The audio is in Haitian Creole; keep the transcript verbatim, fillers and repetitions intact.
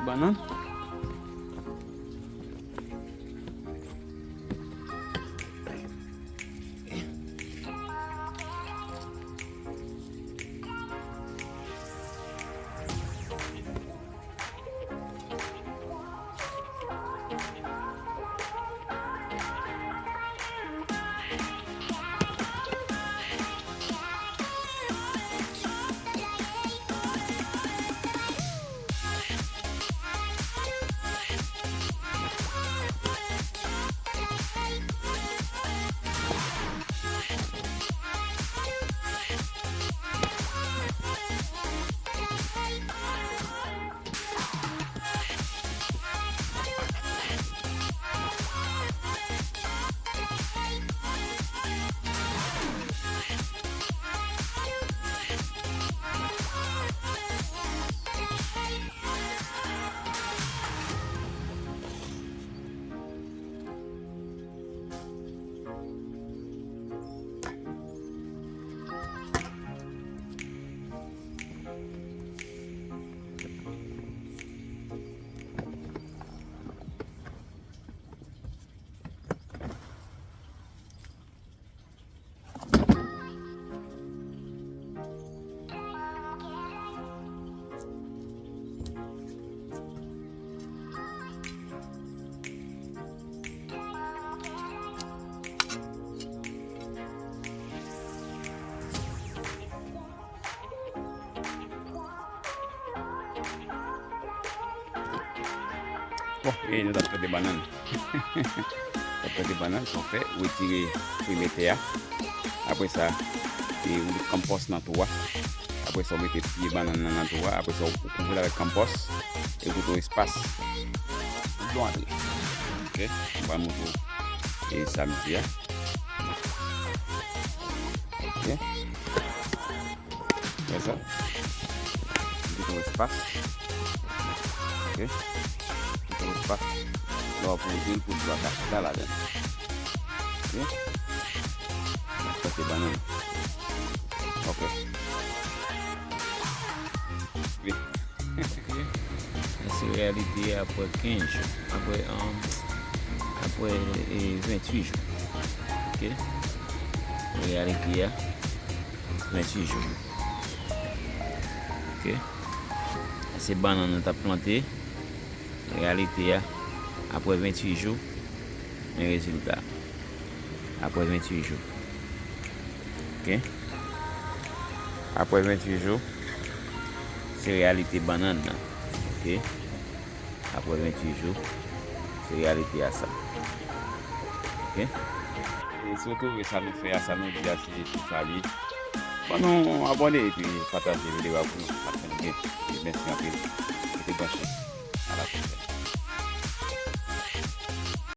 Bannann. Bon, e nou t ap plante bannann. T ap plante bannann, sa w fè, ou retire premye tè a. Apre sa, e ou met konpòs nan twou a. Apre sa, ou mete pye bannann nan nan twou a. Apre sa, ou kouvri l avèk konpòs. E ou kite yon espas pou dlo antre. Ok? Mwen pral montre w e sa m di a. Ok? Wè sa? Kite yon espas. Ok? Kite yon espas. Lè w ap poze l pou dlo a ka chita ladan. Ok? Sa se bannann. Ok. Wi. Ok. Sa se reyalite apre kenz jou. Apre, um, apre, e, venntuit jou. Ok? Reyalite a, venntuit jou. Ok? Sa se bannann nou t ap plante. Reyalite a, apre venntuit jou, men rezilta. Apre venntuit jou. Ok? Apre venntuit jou, se reyalite bannann nan. Ok? Apre venntuit jou, se reyalite a sa. Ok? E si w twouve sa nou fè a, sa nou di a, se chif la li. Ban nou abòne epi pataje videyo a pou nou. N ap fè nou byen. E mèsi anpil. Rete branche.